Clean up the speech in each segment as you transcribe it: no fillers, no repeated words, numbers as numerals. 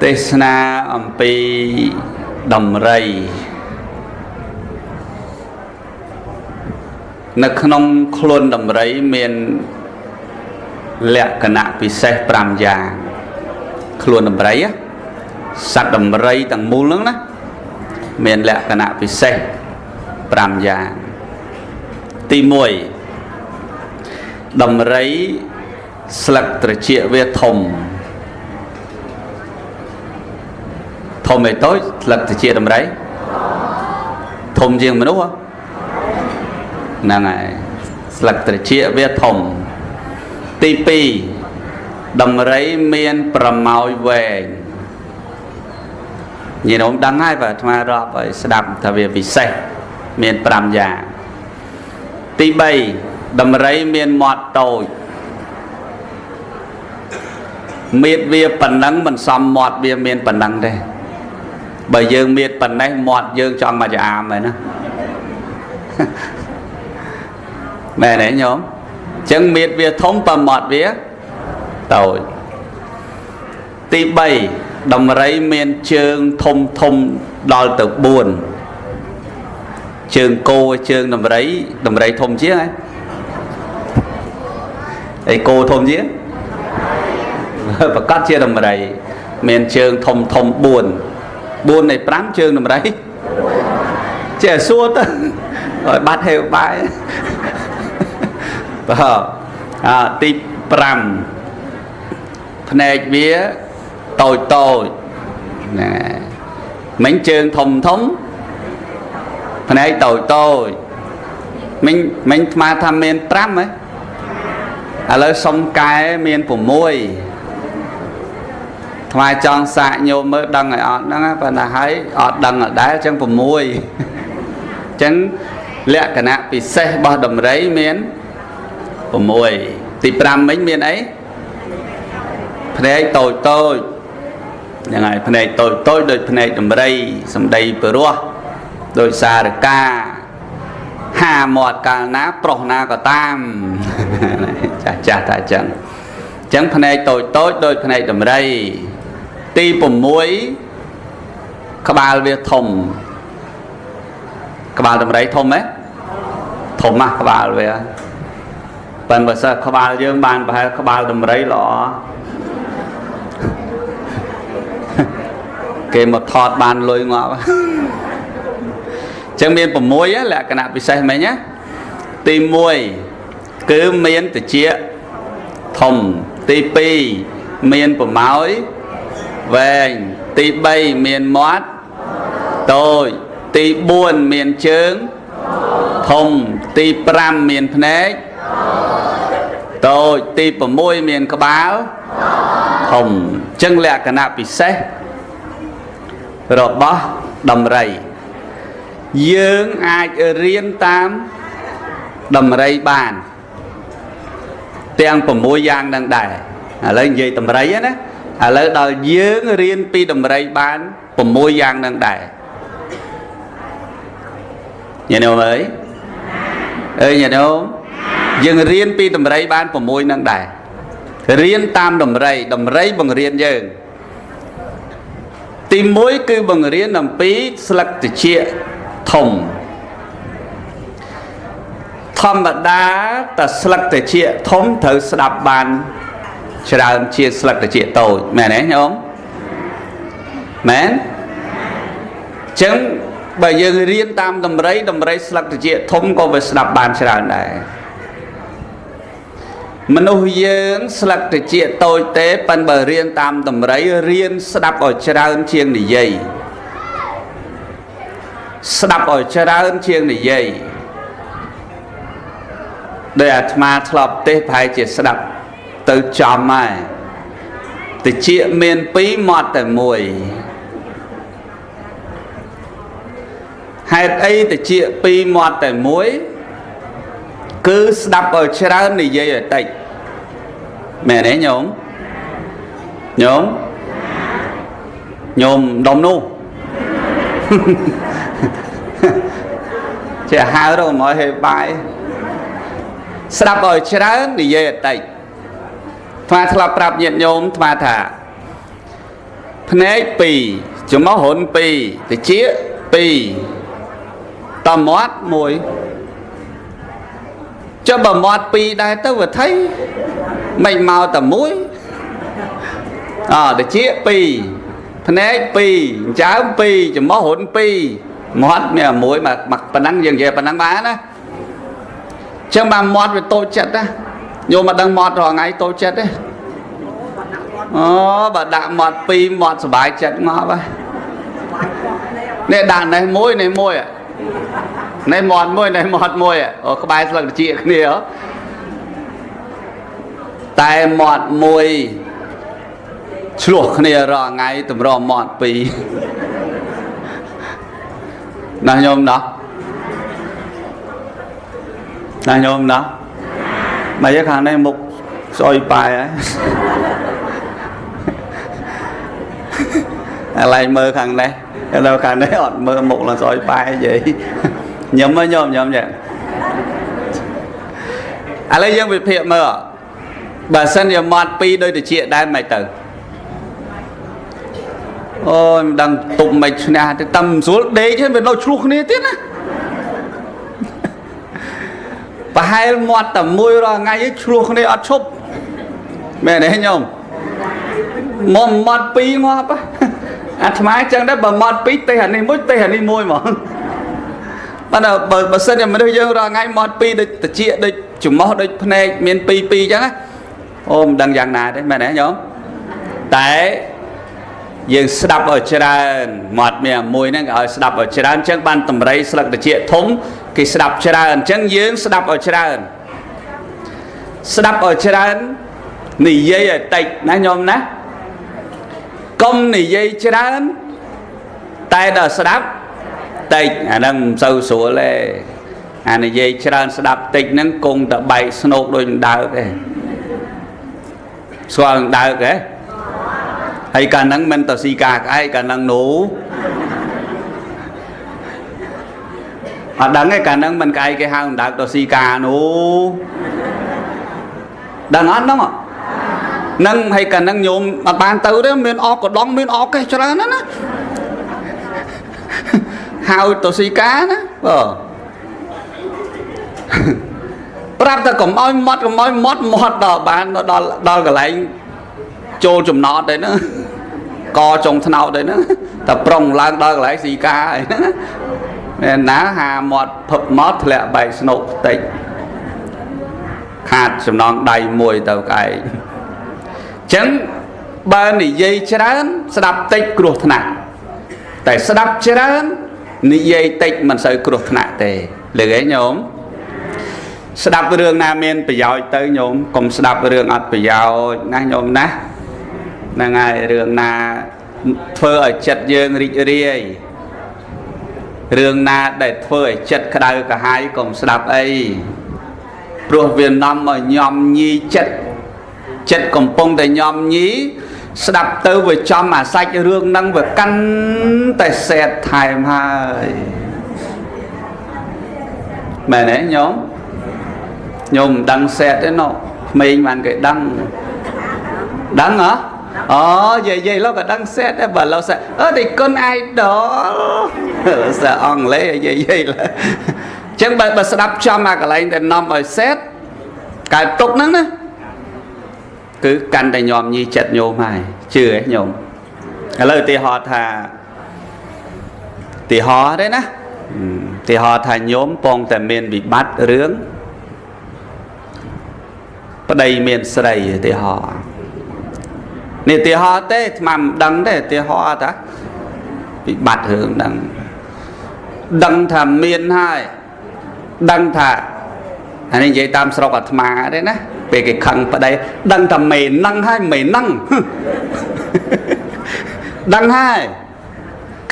ទេសនាអំពីដំរីនៅក្នុងខ្លួនដំរីមានលក្ខណៈពិសេស5យ៉ាងខ្លួនដំរីសត្វដំរីទាំងមូលហ្នឹងណាមានលក្ខណៈពិសេស5យ៉ាងទី1ដំរីស្លឹកត្រចៀកវាធំធំឯតូចស្លឹកត្រចៀកដំរីធំជាងមនុស្សហ្នឹងហើយស្លឹកត្រចៀកវាធំទី2ដំរីមានប្រមោយវែងញាតិញោមដឹងហើយបាទអាត្មារាប់ឲ្យស្ដាប់ថាវាពិសេសមាន5យ៉ាងទី3ដំរីមានមាត់តូចមៀតវាប៉ុណ្ណឹងមិនសមមាត់វាមានប៉ុណ្ណឹងទេបើយើងមៀតប៉ុណ្ណេះមាត់យើងចង់មកចាអាមហើយណាមែនទេញោមអញ្ចឹងមៀតវាធំប៉ុន្តែមាត់វាតូចទី3ដំរីមានជើងធំធំដល់ទៅ4ជើងគោជើងដំរីដំរីធំជាងហ៎អីគោធំជាងប្រកាសជាដំរីមានជើងធំធំ4 4នៃ5ជើងដំរីចេះសួរទៅឲ្យបាត់ហេវបាយបាទអាទី5ភ្នែកវាតូចតូចណាមិញជើងធំធំភ្នែកតូចតូចមិញមិញថ្មថាមាន5ហ៎ឥឡូវសុំកែមាន6ថ្មចង់សាកញោមមើលដឹងឲ្យអត់ហ្នឹងប៉ុន្តែហើយអត់ដឹងអត់ដែរអញ្ចឹង6អញ្ចឹងលក្ខណៈពិសេសរបស់ដំរីមាន6ទី5មិញមានអីភ្នែកតូចតូចហ្នឹងហើយភ្នែកតូចតូចដូចភ្នែកដំរីសំដីព្រោះដូចសារកាហាមាត់កាលណាប្រុសណាក៏តាមចាស់ចាស់ថាអញ្ចឹងអញ្ចឹងភ្នែកតូចតូចដូចភ្នែកដំរីទី6ក្បាលវាធំក្បាលដំរីធំហ៎ធំណាស់ក្បាលវាប៉ុន្តែបើសិនក្បាលយើងបានប្រហែលក្បាលដំរីល្អគេមកថតបានលុយងាប់អញ្ចឹងមាន6លក្ខណៈពិសេសមិញណាទី1គឺមានត្រចៀកធំទី2មានប្រមោយវែងទី3មានមាត់តូចទី4មានជើងធំទី5មានភ្នែកតូចទី6មានក្បាលធំអញ្ចឹងលក្ខណៈពិសេសរបស់ដំរីយើងអាចរៀនតាមដំរីបានទាំង6យ៉ាងនឹងដែរឥឡូវនិយាយដំរីណាឥឡូវដល់យើងរៀនពីដំរីបាន6យ៉ាងនឹងដែរញាតិញោមអើយអើយញាតិញោមយើងរៀនពីដំរីបាន6នឹងដែររៀនតាមដំរីដំរីបង្រៀនយើងទី1គឺបង្រៀនអំពីស្លឹកត្រចៀកធំធម្មតាតែស្លឹកត្រចៀកធំត្រូវស្ដាប់បានច្រើនជាងស្លឹកត្រចៀកតូចមែនទេញោមមែនអញ្ចឹងបើយើងរៀនតាមដំរីដំរីស្លឹកត្រចៀកធំក៏វាស្ដាប់បានច្រើនដែរមនុស្សយើងស្លឹកត្រចៀកតូចទេប៉ុន្តែបើរៀនតាមដំរីរៀនស្ដាប់ឲ្យច្រើនជាងនិយាយស្ដាប់ឲ្យច្រើនជាងនិយាយដោយអាត្មាធ្លាប់ទេសប្រហែលជាស្ដាប់ទៅចំហើយត្រចៀកមាន2មាត់តែមួយហេតុអីត្រចៀក2មាត់តែមួយគឺស្ដាប់ឲ្យច្រើននិយាយឲ្យតិចមែនទេញោមញោមញោមដុំនោះចេះហៅទៅមកហេបាយស្ដាប់ឲ្យច្រើននិយាយឲ្យតិចថ្មធ្លាប់ប្រាប់ញាតិញោមថ្មថា ភ្នែក2ច្រមុះរុន2តិច2តមាត់1ចុះបើមាត់2ដែរទៅវាថៃមិនមកតែមួយអតិច2ភ្នែក2ចើម2ច្រមុះរុន2មាត់មានមួយមកប៉ុណ្ណឹងយើងនិយាយប៉ុណ្ណឹងបានណាចឹងបានមាត់វាតូចចិត្តណាញោមមកដឹងមាត់រាល់ថ្ងៃតូចចិត្តទេអូបើដាក់មាត់ពីរមាត់សុបាយចិត្តងាប់ហើយនេះដាក់នេះមួយនេះមួយនេះមាត់មួយនេះមាត់មួយអូក្បែរស្លឹកត្រចៀកគ្នាតែមាត់មួយឆ្លោះគ្នារាល់ថ្ងៃតម្រាំមាត់ពីរណាញោមណាណាញោមណាមកយកខាងនេះមុខស្អុយប៉ែហើយឥឡូវមើលខាងនេះឥឡូវខាងនេះអត់មើលមុខឡើងស្អុយប៉ែនិយាយញឹមញោមញឹមចឹងឥឡូវយើងវិភាគមើលបើសិនជាមាត់ពីរដូចតិចដែរមិនទៅអូយមិនដឹងទុំមិនឈ្នះទេតែមិនស្រួលដេកហ្នឹងវានៅឆ្លោះគ្នាទៀតណាប្រហែលមាត់តែមួយរាល់ថ្ងៃឆ្លោះគ្នាអត់ឈប់មែនទេញោមមកមាត់ពីរងាប់អាត្មាចឹងដែរបើមាត់ពីរទេអានេះមួយទេអានេះមួយហ្មងបាទបើសិនជាមនុស្សយើងរាល់ថ្ងៃមាត់ពីរដូចតិចដូចច្រមុះដូចភ្នែកមានពីរពីរចឹងណាអូមិនដឹងយ៉ាងណាទេមែនទេញោមតែយើងស្ដាប់ឲ្យច្រើនមាត់មានមួយហ្នឹងគេឲ្យស្ដាប់ឲ្យច្រើនអញ្ចឹងបានតម្រៃស្លឹកត្រចៀកធំគេស្ដាប់ច្រើនអញ្ចឹងយើងស្ដាប់ឲ្យច្រើនស្ដាប់ឲ្យច្រើននិយាយឲ្យតិចណាញោមណាកុំនិយាយច្រើនតែដល់ស្ដាប់តិចអាហ្នឹងមិនសូវស្រួលទេអានិយាយច្រើនស្ដាប់តិចហ្នឹងគង់តែបែកស្នោកដូចដើកទេស្គាល់ដើកទេហើយកាលហ្នឹងមិនទៅស៊ីកាក្អែកកាលហ្នឹងនោះអត់ដឹងទេកាលហ្នឹងមិនក្អែកគេហៅដើកទៅស៊ីកានោះដឹងអត់ហ្នឹងហ្នឹងហើយកាលហ្នឹងញោមអត់បានទៅទេមានអកកដងមានអកកេះច្រើនណាស់ណាហៅទៅស៊ីកាណាបាទប្រាប់តែកុំឲ្យមាត់កុំឲ្យមាត់មាត់ដល់បានដល់ដល់កន្លែងចូលចំណតទេហ្នឹងកចុងថ្នោតទេហ្នឹងតែប្រុងឡើងដល់កន្លែងស៊ីកាអីហ្នឹងមែនណាហាមាត់ភឹបមកធ្លាក់បែកស្នុកតិចខាតចំណងដៃមួយទៅក្អែកអញ្ចឹងបើនិយាយច្រើនស្ដាប់តិចគ្រោះថ្នាក់តែស្ដាប់ច្រើននិយាយតិចមិនសូវគ្រោះថ្នាក់ទេលើកឯងញោមស្ដាប់រឿងណាមានប្រយោជន៍ទៅញោមកុំស្ដាប់រឿងអត់ប្រយោជន៍ណាញោមណាហ្នឹងហើយរឿងណាធ្វើឲ្យចិត្តយើងរីករាយរឿងណាដែលធ្វើឲ្យចិត្តក្តៅក្រហាយកុំស្ដាប់អីព្រោះវានាំឲ្យញោមញីចិត្តចិត្តកំពុងតែញោមញីស្ដាប់ទៅវាចំអាសាច់រឿងហ្នឹងវាកាន់តែសែតថែមហើយមែនទេញោមញោមមិនដឹងសែតទេណោះក្មេងបានគេដឹងដឹងហ៎អូយាយយាយលោកក៏ដឹងសែតដែរបើលោកសែតអឺទីគុណអាយដលសែតអង់គ្លេសយាយយាយឡើយអញ្ចឹងបើស្ដាប់ចំអាកន្លែងដែលនាំឲ្យសែតកើតទុកហ្នឹងណាគឺកាន់តែញោមញីចិត្តញោមហើយជឿឯងញោមឥឡូវឧទាហរណ៍ថាឧទាហរណ៍ទេណាឧទាហរណ៍ថាញោមពងតែមានវិបត្តិរឿងប្តីមានស្រីឧទាហរណ៍នេះឧទាហរណ៍ទេអាត្មាមិនដឹងទេឧទាហរណ៍តាវិបត្តិរឿងហ្នឹងដឹងថាមានហើយដឹងថាអានេះនិយាយតាមស្រុកអាត្មាទេណាពេលគេខឹងប្តីដឹងថាមេនឹងហើយមេនឹងដឹងហើយ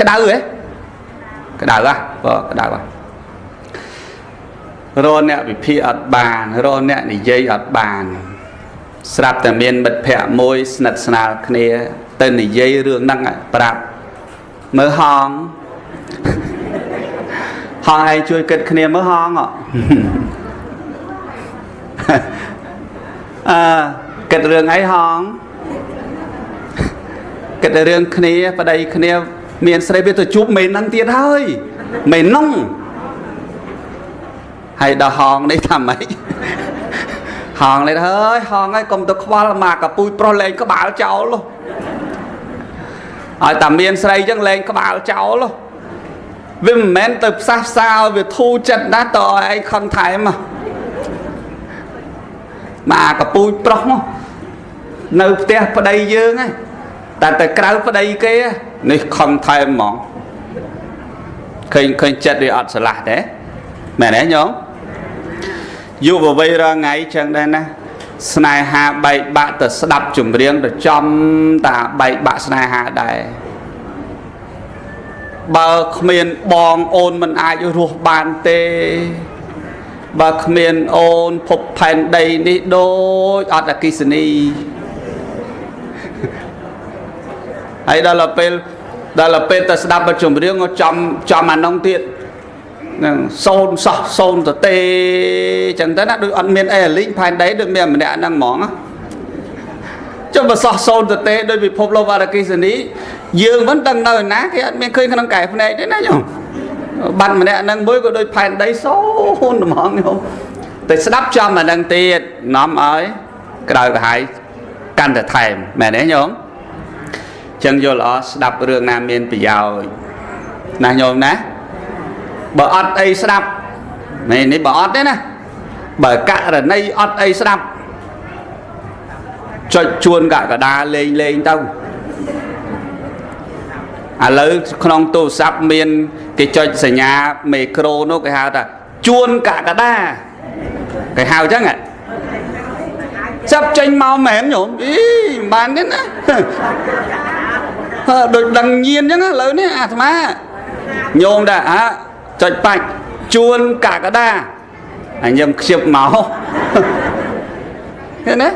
ក្តៅហ៎ក្តៅហ៎បើក្តៅហ៎រកអ្នកវិភាគអត់បានរកអ្នកនិយាយអត់បានស្រាប់តែមានមិត្តភ័ក្តិមួយស្និទ្ធស្នាលគ្នាទៅនិយាយរឿងហ្នឹងប្រាប់មើលហងហងឯងជួយគិតគ្នាមើលហងអឺគិតរឿងអីហង គិតតែរឿងគ្នាប្តីគ្នាមានស្រីវាទៅជួបមេនឹងទៀតហើយមេនងហើយដល់ហងនេះថាម៉េចហងនេះហើយហងហើយកុំទៅខ្វល់មកកពូជប្រុសលែងក្បាលចោលឲ្យតែមានស្រីចឹងលែងក្បាលចោលវាមិនមែនទៅផ្សះផ្សាឲ្យវាធូរចិត្តណាស់តឲ្យឯងខឹងថែមមកកពូជប្រុសមកនៅផ្ទះប្តីយើងហ្នឹងតែទៅក្រៅប្តីគេនេះខឹងថែមហ្មងឃើញចិត្តវាអត់ស្រឡះទេមែនទេញោមយុវវ័យរាល់ថ្ងៃចឹងដែរណាស្នេហាបែកបាក់ទៅស្ដាប់ចម្រៀងទៅចំតាបែកបាក់ស្នេហាដែរបើគ្មានបងអូនមិនអាចរស់បានទេបើគ្មានអូនភពផែនដីនេះដូចអត់អគ្គិសនីហើយដល់ពេលទៅស្ដាប់បទចម្រៀងក៏ចំអានោះទៀតហ្នឹងសូនសោះសូនទៅទេចឹងទៅណាដូចអត់មានអីអាលីងផែនដីដូចមានម្នាក់ហ្នឹងហ្មងចុះបើសោះសូនទៅទេដូចពិភពលោកអគ្គិសនីយើងមិនដឹងនៅណាគេអត់មានឃើញក្នុងកែភ្នែកទេណាញោមបាត់ម្នាក់ហ្នឹងមួយក៏ដូចផែនដីសូនហ្មងញោមតែស្ដាប់ចំអាហ្នឹងទៀតនាំឲ្យក្រៅក្រហាយកាន់តែថែមមែនទេញោមចឹងយល់ល្អស្ដាប់រឿងណាមានប្រយោជន៍ណាញោមណាបើអត់អីស្ដាប់នេះបើអត់ទេណាបើករណីអត់អីស្ដាប់ចុចជួនកកដាលេងលេងទៅឥឡូវក្នុងទូរស័ព្ទមានគេចុចសញ្ញាមេក្រូនោះគេហៅថាជួនកកដាគេហៅចឹងចាប់ចេញមកមែនញោមអីមិនបានទេណាដូចដឹងញៀនចឹងឥឡូវនេះអាត្មាញោមដែរអាចុចបាច់ជួនកកដាអញខ្ញុំខ្ជិបមកឃើញទេ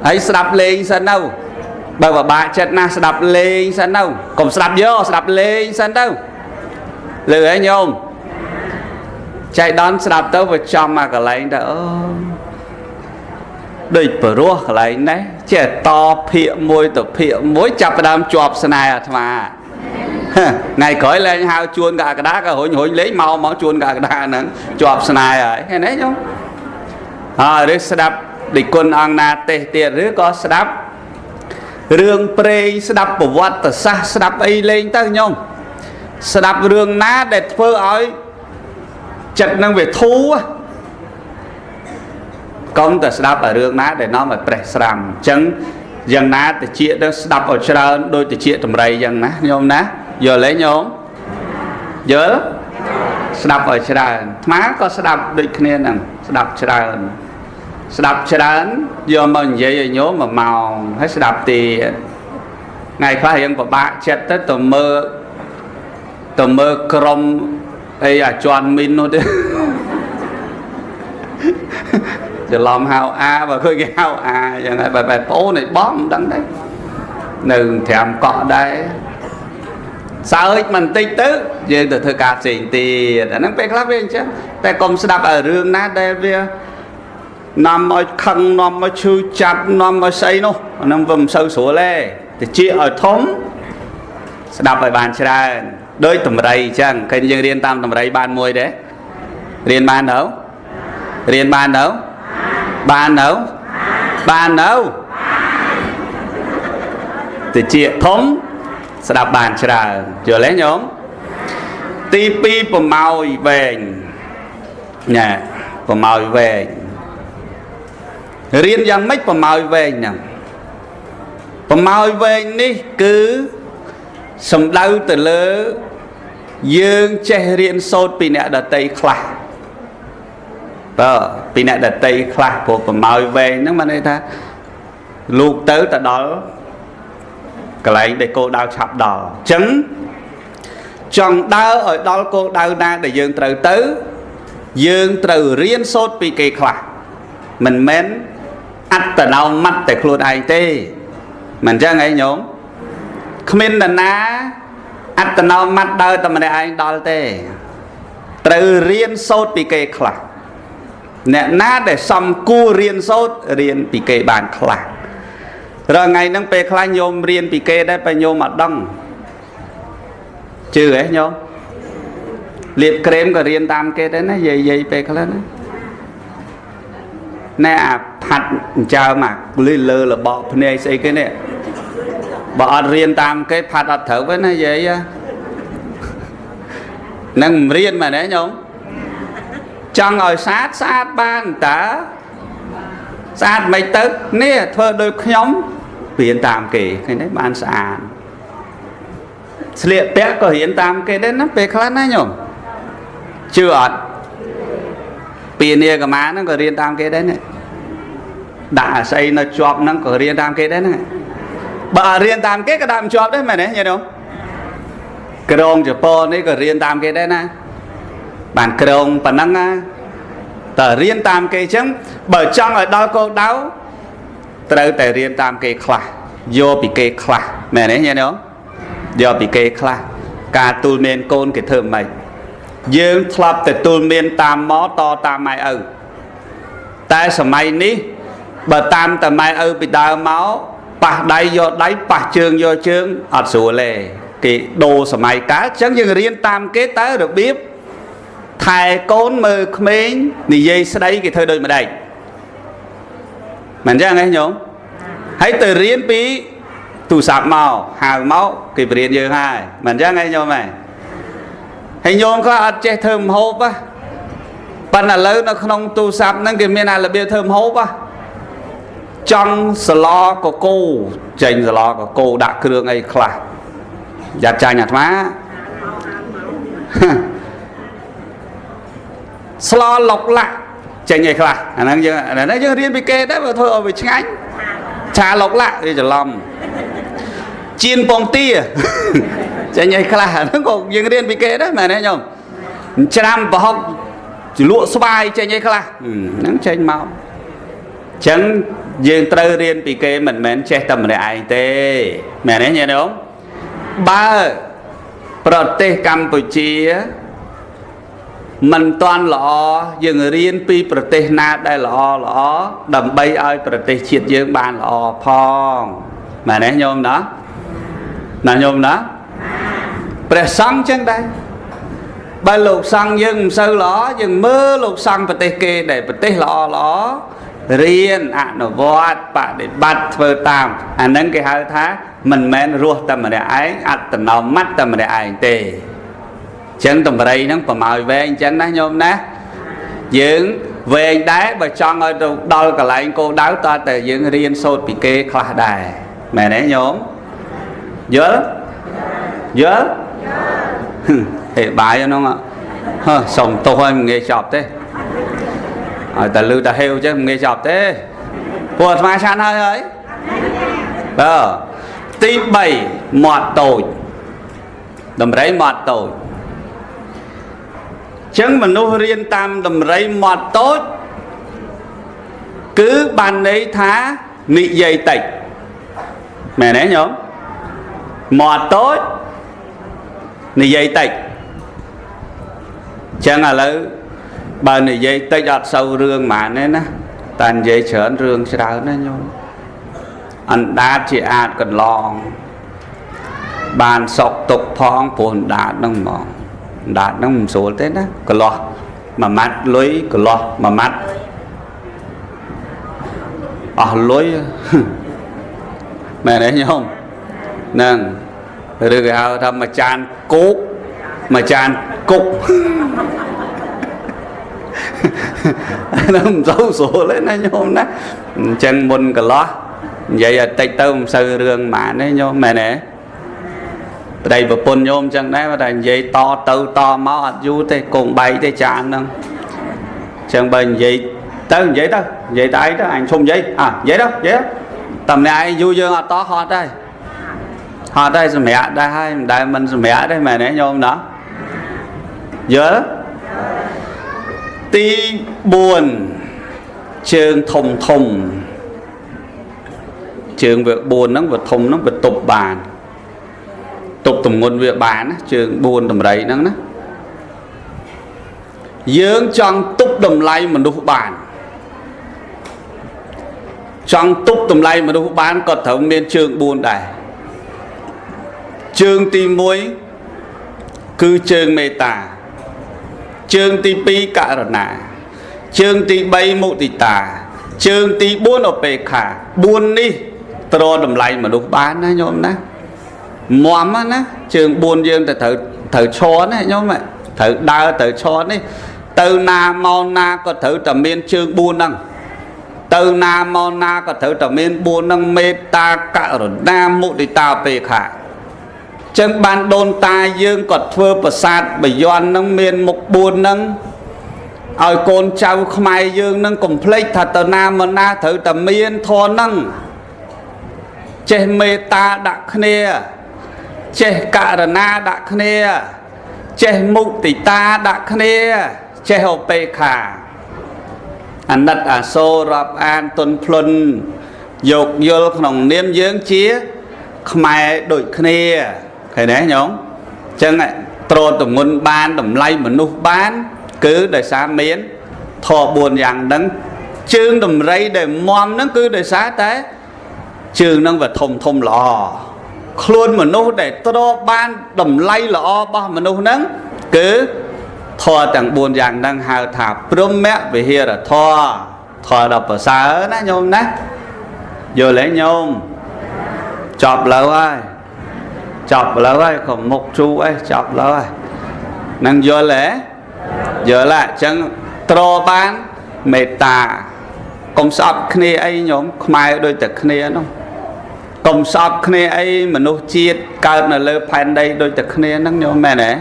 ហើយស្ដាប់លេងសិនទៅបើពិបាកចិត្តណាស់ស្ដាប់លេងសិនទៅកុំស្ដាប់យកស្ដាប់លេងសិនទៅលើហ៎ញោមចៃដន្យស្ដាប់ទៅវាចំមកកន្លែងទៅអូដូចព្រោះកន្លែងនេះចេះតភាកមួយទៅភាកមួយចាប់ផ្ដើមជាប់ស្នេហ៍អាត្មាថ្ងៃក្រោយលែងហៅជួនកកដាក៏រុញលេងមកជួនកកដាហ្នឹងជាប់ស្នេហ៍ហើយឃើញទេញោមហើយឬស្ដាប់ដេចគុណអង្គណាទេសទៀតឬក៏ស្ដាប់រឿងព្រេងស្ដាប់ប្រវត្តិសាស្ត្រស្ដាប់អីលេងទៅញោមស្ដាប់រឿងណាដែលធ្វើឲ្យចិត្តនឹងវាធូរកុំតែស្ដាប់ឲ្យរឿងណាដែលនាំឲ្យប្រេះស្រាំអញ្ចឹងយ៉ាងណាតិចទៅស្ដាប់ឲ្យច្រើនដូចតិចតម្រៃអញ្ចឹងណាញោមណាយល់ទេញោមយល់ស្ដាប់ឲ្យច្រើនអាត្មាក៏ស្ដាប់ដូចគ្នាហ្នឹងស្ដាប់ច្រើនស្ដាប់ច្រើនយកមកនិយាយឲ្យញោមមួយម៉ោងហើយស្ដាប់ទៀតថ្ងៃខ្លះរៀងពិបាកចិត្តទៅមើលក្រុមអីអាជន់មីននោះទេច្រឡំហៅអាបើឃើញគេហៅអាអញ្ចឹងហើយបែបប្អូនឯបងមិនដឹងដែរនៅត្រាំកក់ដែរសើចបន្តិចទៅយើងទៅធ្វើការផ្សេងទៀតអាហ្នឹងពេលខ្លះវាអញ្ចឹងតែកុំស្ដាប់ឲ្យរឿងណាដែលវានាំឲ្យខឹងនាំឲ្យឈឺចាប់នាំឲ្យស្អីនោះអាហ្នឹងវាមិនសូវស្រួលទេតិចឲ្យធំស្ដាប់ឲ្យបានច្រើនដោយតម្រៃអញ្ចឹងឃើញយើងរៀនតាមតម្រៃបានមួយទេរៀនបានទៅរៀនបានទៅបានទៅបានទៅតិចធំស្ដាប់បានច្រើនយល់ទេញោមទី2ប្រមោយវែងញ៉ែប្រមោយវែងរៀនយ៉ាងម៉េចប្រមោយវែងហ្នឹងប្រមោយវែងនេះគឺសំដៅទៅលើយើងចេះរៀនសូត្រពីអ្នកដតីខ្លះបើពីអ្នកដតីខ្លះព្រោះប្រមោយវែងហ្នឹងបានន័យថាលោកទៅដល់កន្លែងដែលគោលដៅឆាប់ដល់អញ្ចឹងចង់ដើរឲ្យដល់គោលដៅណាដែលយើងត្រូវទៅយើងត្រូវរៀនសូត្រពីគេខ្លះមិនមែនអត្តនោម័តតែខ្លួនឯងទេមិនអញ្ចឹងឯងញោមគ្មាននរណាអត្តនោម័តដើរតែម្នាក់ឯងដល់ទេត្រូវរៀនសូត្រពីគេខ្លះអ្នកណាដែលសំគួររៀនសូត្ររៀនពីគេបានខ្លះ រាល់ថ្ងៃហ្នឹងពេលខ្លះញោមរៀនពីគេដែរតែញោមអត់ដឹងជឿហ៎ញោមលាបក្រែមក៏រៀនតាមគេដែរណាយាយយាយពេលខ្លះណាណែអាផាត់អញ្ចើមអាលីលើរបកភ្នែកស្អីគេនេះបើអត់រៀនតាមគេផាត់អត់ត្រូវទេណាយាយនឹងមិនរៀនមែនទេញោមចង់ឲ្យស្អាតស្អាតបានតើស្អាតមិនទៅនេះធ្វើដូចខ្ញុំរៀនតាមគេឃើញទេបានស្អាតស្លៀកពាក់ក៏រៀនតាមគេដែរណាពេលខ្លះណាញោមជឿអត់ពីនាកម្មាហ្នឹងក៏រៀនតាមគេដែរនេះដាក់អាស្អីនៅជាប់ហ្នឹងក៏រៀនតាមគេដែរហ្នឹងបើអត់រៀនតាមគេក៏ដាក់មិនជាប់ដែរមែនទេញោមក្រងជប៉ុននេះក៏រៀនតាមគេដែរណាបានក្រងប៉ុណ្ណឹងណាតើរៀនតាមគេអញ្ចឹងបើចង់ឲ្យដល់គោលដៅត្រូវតែរៀនតាមគេខ្លះយកពីគេខ្លះមែនទេញោមយកពីគេខ្លះការទូលមានកូនគេធ្វើម៉េចយើងធ្លាប់តែទូលមានតាមមកតតាមម៉ែឪតែសម័យនេះបើតាមតែម៉ែឪពីដើមមកប៉ះដៃយកដៃប៉ះជើងយកជើងអត់ស្រួលទេគេដូរសម័យកាលអញ្ចឹងយើងរៀនតាមគេតើរបៀបថែកូនមើលក្មេងនិយាយស្ដីគេធ្វើដូចម្ដេចមិនអញ្ចឹងទេញោមហើយទៅរៀនពីទូរស័ព្ទមកហៅមកគេបរៀនយើងហើយមិនអញ្ចឹងទេញោមហ៎ហើយញោមខ្លះអត់ចេះធ្វើម្ហូបហ៎ប៉ុន្តែឥឡូវនៅក្នុងទូរស័ព្ទហ្នឹងគេមានអារបៀបធ្វើម្ហូបហ៎ចង់សឡកកូចេញសឡកកូដាក់គ្រឿងអីខ្លះយ៉ាត់ចាញ់អាត្មាស្លលុកលាក់ចេញអីខ្លះអាហ្នឹងយើងអាហ្នឹងយើងរៀនពីគេដែរបើធ្វើឲ្យវាឆ្ងាញ់ឆាលុកលាក់វាច្រឡំជៀនពងទាចេញអីខ្លះអាហ្នឹងក៏យើងរៀនពីគេដែរមែនទេញោមច្រាំប្រហុកលក់ស្វាយចេញអីខ្លះហ្នឹងចេញមកអញ្ចឹងយើងត្រូវរៀនពីគេមិនមែនចេះតែម្នាក់ឯងទេមែនទេញោមបើប្រទេសកម្ពុជាមិនតាន់ល្អយើងរៀនពីប្រទេសណាដែលល្អល្អដើម្បីឲ្យប្រទេសជាតិយើងបានល្អផងមែនទេញោមណាណាញោមណាព្រះសង្ឃចឹងដែរបើលោកសង្ឃយើងមិនសូវល្អយើងមើលលោកសង្ឃប្រទេសគេដែលប្រទេសល្អល្អរៀនអនុវត្តបដិបត្តិធ្វើតាមអាហ្នឹងគេហៅថាមិនមែនរស់តែម្នាក់ឯងអត្តនោម័តិតែម្នាក់ឯងទេចឹងតម្រៃហ្នឹងប្រម៉ោយវែងអញ្ចឹងណាញោមណាយើងវែងដែរបើចង់ឲ្យទៅដល់កន្លែងគោលដៅតើតែយើងរៀនសូត្រពីគេខ្លះដែរមែនទេញោមយល់យល់ហេបាយហ្នឹងហឺសុំទោសឲ្យមិនងាយចប់ទេឲ្យតែលឺតែហេវចឹងមិនងាយចប់ទេពួកអាត្មាឆាន់ហើយហើយបើទី3មាត់តូចតម្រៃមាត់តូចចឹងមនុស្សរៀនតាមតម្រៃមាត់តូចគឺបានន័យថានិយាយតិចមែនទេញោមមាត់តូចនិយាយតិចចឹងឥឡូវបើនិយាយតិចអត់សូវរឿងហ្មងទេណាតែនិយាយច្រើនរឿងច្រើនណាញោមអណ្ដាតជាអាចកន្លងបានសក់ទុកផងព្រោះអណ្ដាតហ្នឹងហ្មងអណ្ដាតហ្នឹងមិនស្រួលទេណាកន្លោះមួយម៉ាត់លុយកន្លោះមួយម៉ាត់អស់លុយមែនទេញោមហ្នឹងឬគេហៅថាមួយចានគោកមួយចានគុកហ្នឹងមិនសូវស្រួលទេណាញោមណាអញ្ចឹងមុនកន្លោះនិយាយឲ្យតិចទៅមិនសូវរឿងហ្មងទេញោមមែនទេប្តីប្រពន្ធញោមអញ្ចឹងដែរតែនិយាយតទៅតមកអត់យូរទេគង់បែកទេចានហ្នឹងអញ្ចឹងបើនិយាយទៅនិយាយទៅនិយាយតែឯងទៅអញឈុំនិយាយអានិយាយទៅនិយាយតែម្នាក់ឯងយូរយើងអត់តហត់ដែរហត់ដែរសម្រាប់ដែរហើយមិនដែលមិនសម្រាប់ទេមែនទេញោមណាយល់ទី4ជើងធំធំជើងវា4ហ្នឹងវាធំហ្នឹងវាទប់បានទប់ទម្ងន់វាបានណាជើង4តម្រៃហ្នឹងណាយើងចង់ទប់តម្លៃមនុស្សបាន ចង់ទប់តម្លៃមនុស្សបានក៏ត្រូវមានជើង4ដែរជើងទី1គឺជើងមេត្តាជើងទី2ករុណាជើងទី3មុទិតាជើងទី4ឧបេក្ខា4នេះទ្រតម្លៃមនុស្សបានណាញោមណាមណាជើង4យើងទៅត្រូវឈរណាញោមត្រូវដើរត្រូវឈរនេះទៅណាមកណាក៏ត្រូវតែមានជើង4ហ្នឹងទៅណាមកណាក៏ត្រូវតែមាន4ហ្នឹងមេត្តាករុណាមុទិតាឧបេក្ខាចឹងបានដូនតាយើងក៏ធ្វើប្រាសាទបាយ័នហ្នឹងមានមុខ4ហ្នឹងឲ្យកូនចៅខ្មែរយើងនឹងកុំភ្លេចថាទៅណាមកណាត្រូវតែមានធម៌ហ្នឹងចេះមេត្តាដាក់គ្នាចេះករុណាដាក់គ្នាចេះមុទិតាដាក់គ្នាចេះឧបេក្ខាអាណិតអាសូររាប់អានទន់ភ្លន់យោគយល់ក្នុងនាមយើងជាខ្មែរដូចគ្នាឃើញទេញោមអញ្ចឹងទ្រទម្ងន់បានតម្លៃមនុស្សបានគឺដោយសារមានធម៌4យ៉ាងហ្នឹងជើងដំរីដែលមហ្នឹងគឺដោយសារតែជើងហ្នឹងវាធំធំល្អខ្លួនមនុស្សដែលទ្របានតម្លៃល្អរបស់មនុស្សហ្នឹងគឺធម៌ទាំង4យ៉ាងហ្នឹងហៅថាព្រហ្មវិហារធម៌ធម៌ដ៏ប្រសើរណាញោមណាយល់ទេញោមចប់លើហើយចប់លើហើយកុំមុខជូអីចប់លើហើយនឹងយល់ទេយល់ហើយអញ្ចឹងទ្របានមេត្តាកុំស្អប់គ្នាអីញោមខ្មែរដូចតែគ្នានោះកុំស្អប់គ្នាអីមនុស្សជាតិកើតនៅលើផែនដីដូចតែគ្នាហ្នឹងញោមមែនទេ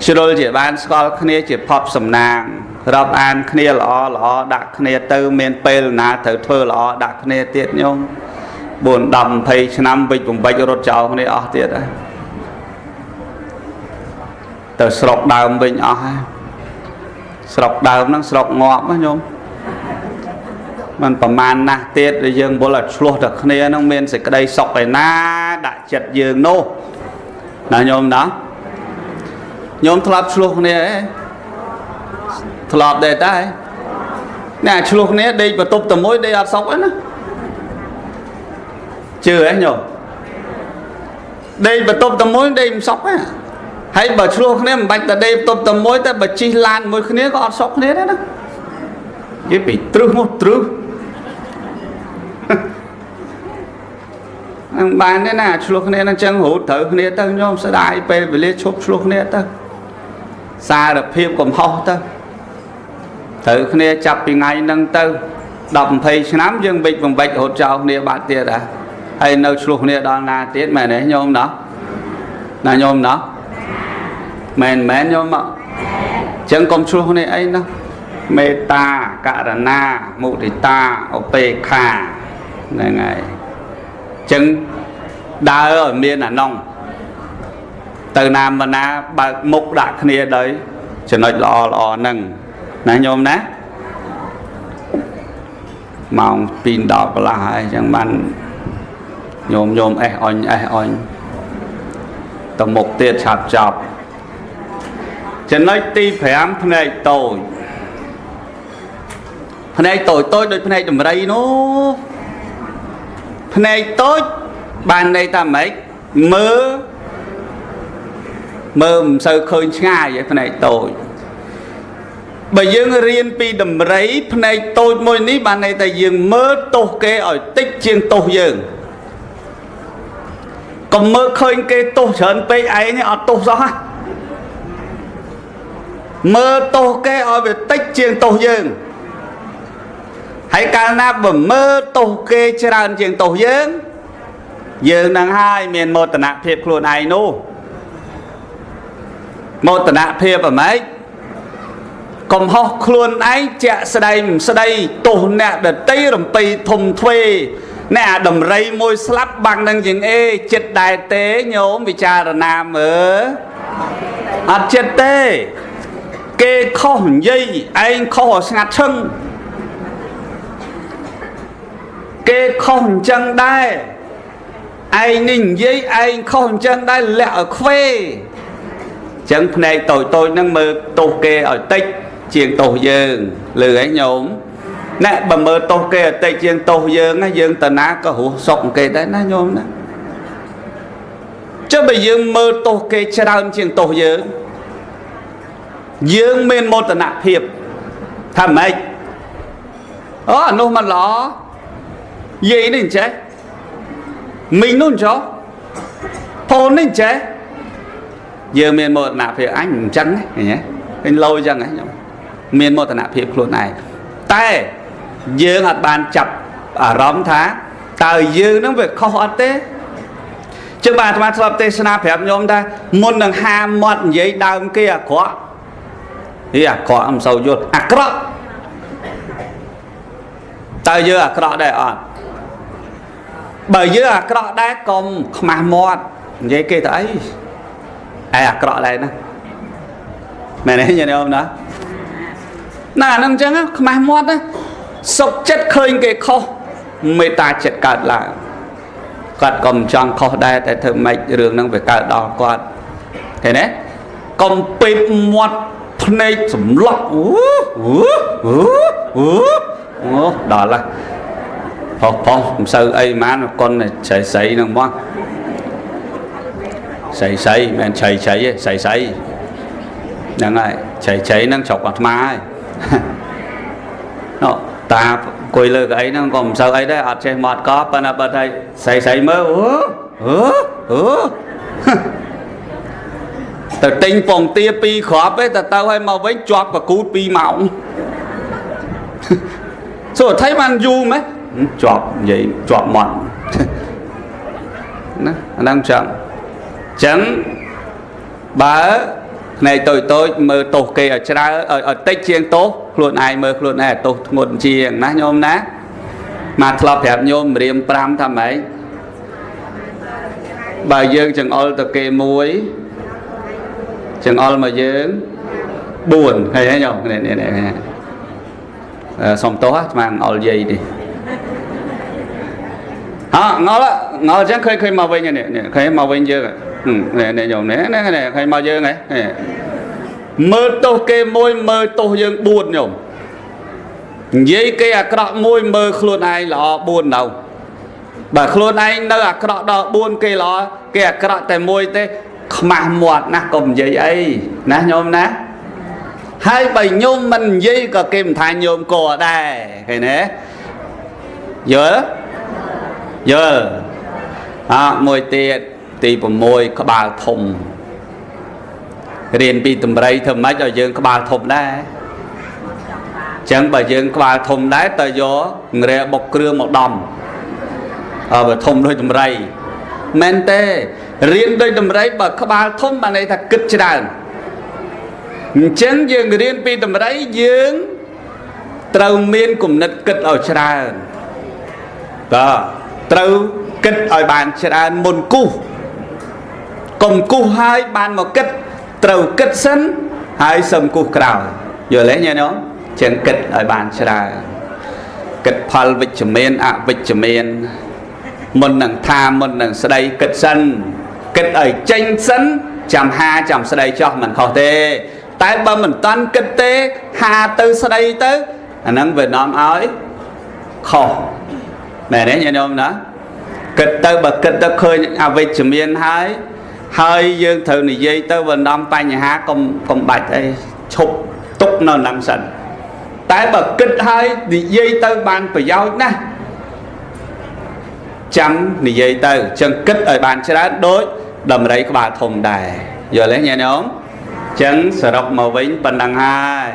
ជ្រុលជាបានស្គាល់គ្នាជាភពសំណាងរាប់អានគ្នាល្អល្អដាក់គ្នាទៅមានពេលណាត្រូវធ្វើល្អដាក់គ្នាទៀតញោម4 10 20ឆ្នាំវិចបំបិចរត់ចោលគ្នាអស់ទៀតហើយទៅស្រុកដើមវិញអស់ហើយស្រុកដើមហ្នឹងស្រុកងាប់ណាញោមมันប្រមាណណាស់ទៀតដែលយើងវល់ឲ្យឆ្លោះតែគ្នាហ្នឹងមានសេចក្តីសុខឯណាដាក់ចិត្តយើងនោះណាញោមណាញោមធ្លាប់ឆ្លោះគ្នាហ៎ធ្លាប់ដែរតែអ្នកឆ្លោះគ្នាដេកបន្ទប់តែមួយដេកអត់សុខឯណាជឿហ៎ញោមដេកបន្ទប់តែមួយដេកមិនសុខទេហើយបើឆ្លោះគ្នាមិនបាច់តែដេកបន្ទប់តែមួយតែបើជិះឡានមួយគ្នាក៏អត់សុខគ្នាដែរណានិយាយពីទ្រឹសមកទ្រឹសនឹងបានទេណាឆ្លោះគ្នានឹងចឹងរត់ត្រូវគ្នាទៅញោមស្ដាយពេលវេលាឈប់ឆ្លោះគ្នាទៅសារភាពកំហុសទៅត្រូវគ្នាចាប់ពីថ្ងៃហ្នឹងទៅ10 20ឆ្នាំយើងវិចបំបិចរត់ចោលគ្នាបាត់ទៀតហ่ะហើយនៅឆ្លោះគ្នាដល់ណាទៀតមែនទេញោមណោះណាញោមណោះមែនមែនញោមមកចឹងកុំឆ្លោះគ្នាអីណោះមេត្តាករុណាមុទិតាឧបេក្ខាហ្នឹងហើយចឹងដើរឲ្យមានអានងទៅណាមកណាបើកមុខដាក់គ្នាដោយចំណុចល្អល្អហ្នឹងណាញោមណាម៉ោង2:10កន្លះហើយចឹងបានញោមញោមអេះអញអេះអញទៅមុខទៀតឆាប់ចប់ចំណុចទី5ភ្នែកតូចភ្នែកតូចតូចដូចភ្នែកដំរីនោះភ្នែកតូចបានន័យថាម៉េចមើលមិនសូវឃើញឆ្ងាយឯភ្នែកតូចបើយើងរៀនពីដំរីភ្នែកតូចមួយនេះបានន័យថាយើងមើលទោសគេឲ្យតិចជាងទោសយើងកុំមើលឃើញគេទោសច្រើនពេកឯងអត់ទោសសោះណាមើលទោសគេឲ្យវាតិចជាងទោសយើងហើយកាលណាបើមើលទោសគេច្រើនជាងទោសយើងយើងនឹងហើយមានមោទនភាពខ្លួនឯងនោះមោទនភាពអ្ហ្មេចកំហុសខ្លួនឯងជាក់ស្ដែងស្ដីទោសអ្នកដតីរំពៃធំទ្វេអ្នកអាដំរីមួយស្លាប់បាំងនឹងជាងអេចិត្តដែរទេញោមពិចារណាមើលអត់ចិត្តទេគេខុសនិយាយឯងខុសឲ្យស្ងាត់ឈឹងគេខុសអញ្ចឹងដែរឯងនេះនិយាយឯងខុសអញ្ចឹងដែរលាក់ឲ្យខ្វេអញ្ចឹងភ្នែកតូចតូចហ្នឹងមើលទោសគេឲ្យតិចជាងទោសយើងលឺហ៎ញោម អ្នកបើមើលទោសគេឲ្យតិចជាងទោសយើងណាយើងតាណាក៏រស់សុខគេដែរណាញោមណាចុះបើយើងមើលទោសគេច្រើនជាងទោសយើងយើងមានមោទនភាពថាម៉េចអូអានោះមិនល្អយាយនេះអញ្ចេះមីងនោះអញ្ចោះប្អូននេះអញ្ចេះយើងមានមោទនភាពអញអញ្ចឹងឃើញទេឃើញលោអញ្ចឹងហ៎ខ្ញុំមានមោទនភាពខ្លួនឯងតែយើងអត់បានចាប់អារម្មណ៍ថាតើយើងនឹងវាខុសអត់ទេចឹងបាទអាត្មាធ្លាប់ទេសនាប្រាប់ញោមថាមុននឹងហាមមាត់និយាយដើមគេអាក្រក់ហីអាក្រក់មិនសូវយល់អាក្រក់តើយើងអាក្រក់ដែរអត់បើយើងអាក្រក់ដែរកុំខ្មាស់មាត់និយាយគេទៅអីឯអាក្រក់ដែរណាមែនទេញាតិញោមណាណាហ្នឹងអញ្ចឹងខ្មាស់មាត់ណាសុខចិត្តឃើញគេខុសមេត្តាចិត្តកើតឡើងគាត់ក៏មិនចង់ខុសដែរតែធ្វើម៉េចរឿងហ្នឹងវាកើតដល់គាត់ឃើញទេកុំពេបមាត់ភ្នែកសម្លក់អូអូអូអូអូដល់ហើយផុសផុសមិនសូវអីហ្មងកុនស្រីស្រីហ្នឹងមកស្រីស្រីមិនឆៃឆៃទេស្រីស្រីហ្នឹងហើយឆៃឆៃហ្នឹងស្រុកអាត្មាហើយណោតាអង្គុយលើកៅអីហ្នឹងក៏មិនសូវអីដែរអត់ចេះមាត់កប៉ុន្តែបើថាស្រីស្រីមើលអូអូអូទៅទិញពងទា2គ្រាប់ឯងទៅទៅឲ្យមកវិញជាប់កគូត2ម៉ោងសួរថៃបានយូរម៉េះជាប់និយាយជាប់មាត់ណាអាហ្នឹងចឹងចឹងបើភ្នែកតូចតូចមើលទោសគេឲ្យច្រើនឲ្យតិចជាងទោសខ្លួនឯងមើលខ្លួនឯងឲ្យទោសធ្ងន់ជាងណាញោមណាមកធ្លាប់ប្រាប់ញោមរៀម5ថាម៉េចបើយើងចង្អុលទៅគេមួយចង្អុលមកយើង4ឃើញទេញោមនេះនេះសុំទោសអាត្មាចង្អុលយាយនេះហ่ងល់ងល់អញ្ចឹងឃើញឃើញមកវិញនេះឃើញមកវិញយើងនេះនេះញោមនេះនេះឃើញមកយើងហ៎មើលទោសគេមួយមើលទោសយើង4ញោមនិយាយគេអាក្រក់មួយមើលខ្លួនឯងល្អ4នៅបើខ្លួនឯងនៅអាក្រក់ដល់4គេល្អគេអាក្រក់តែមួយទេខ្មាស់មាត់ណាស់កុំនិយាយអីណាញោមណាហើយបើញោមមិននិយាយក៏គេមិនថាញោមក៏ដែរឃើញទេយល់យល់អមួយទៀតទី6ក្បាលធំរៀនពីតម្រៃធ្វើម៉េចឲ្យយើងក្បាលធំដែរចឹងបើយើងក្បាលធំដែរតើយកងរែបុកគ្រឿងមកដំអើបើធំដូចតម្រៃមែនទេរៀនដូចតម្រៃបើក្បាលធំបានន័យថាគិតច្រើនអញ្ចឹងយើងរៀនពីតម្រៃយើងត្រូវមានគំនិតគិតឲ្យច្រើនបាទត្រូវគិតឲ្យបានច្រើនមុនគូសកុំគូសហើយបានមកគិតត្រូវគិតសិនហើយសឹមគូសក្រោយយល់ទេញាតិញោមចឹងគិតឲ្យបានច្រើនគិតផលវិជ្ជមានអវិជ្ជមានមុននឹងថាមុននឹងស្ដីគិតសិនគិតឲ្យចេញសិនចាំហាចាំស្ដីចោះមិនខុសទេតែបើមិនតាន់គិតទេហាទៅស្ដីទៅអាហ្នឹងវានាំឲ្យខុសមែនទេញាតិញោមណាគិតទៅបើគិតទៅឃើញអវិជ្ជមានហើយហើយយើងត្រូវនិយាយទៅវានាំបញ្ហាកុំបាច់អីឈប់ទុកនៅហ្នឹងសិនតែបើគិតហើយនិយាយទៅបានប្រយោជន៍ណាស់ចាំនិយាយទៅចឹងគិតឲ្យបានច្រើនដូចដំរីក្បាលធំដែរយល់ទេញាតិញោមចឹងសរុបមកវិញប៉ុណ្ណឹងហើយ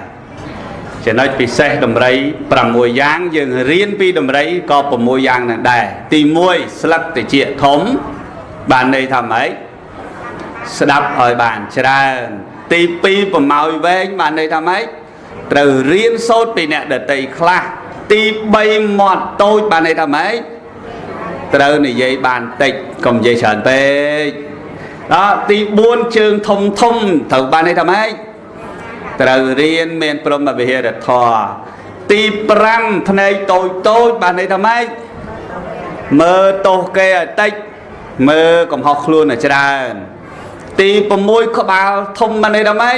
ចំណុចពិសេសដំរី6យ៉ាងយើងរៀនពីដំរីក៏6យ៉ាងនឹងដែរទី1ស្លឹកត្រចៀកធំបានន័យថាម៉េចស្ដាប់ឲ្យបានច្រើនទី2ប្រមោយវែងបានន័យថាម៉េចត្រូវរៀនសូត្រពីអ្នកដទៃខ្លះទី3មាត់តូចបានន័យថាម៉េចត្រូវនិយាយបានតិចកុំនិយាយច្រើនពេកដល់ទី4ជើងធំធំត្រូវបានន័យថាម៉េចត្រូវរៀនមានព្រហ្មវិហារធម៌ទី5ភ្នែកតូចតូចបានន័យថាម៉េចមើលទោសគេឲ្យតិចមើលកំហុសខ្លួនឲ្យច្រើនទី6ក្បាលធំបានន័យថាម៉េច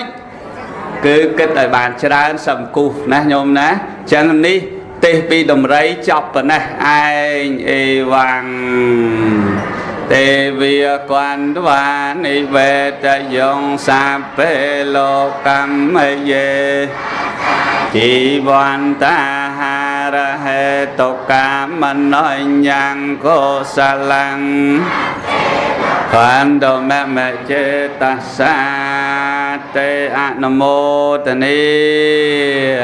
គឺគិតឲ្យបានច្រើនសំគូសណាញោមណាចឹងនេះ ទេសពីដំរីចប់ប៉ុណ្ណេះឯងអេវ៉ាំងទេវាគន្ទវានិវេតយងសាពេលោកម្មយេជីវន្តាហារហេតុកាមណញ្ញងកុសលੰខណ្ឌមមចេតសាទេអនុមោទនី។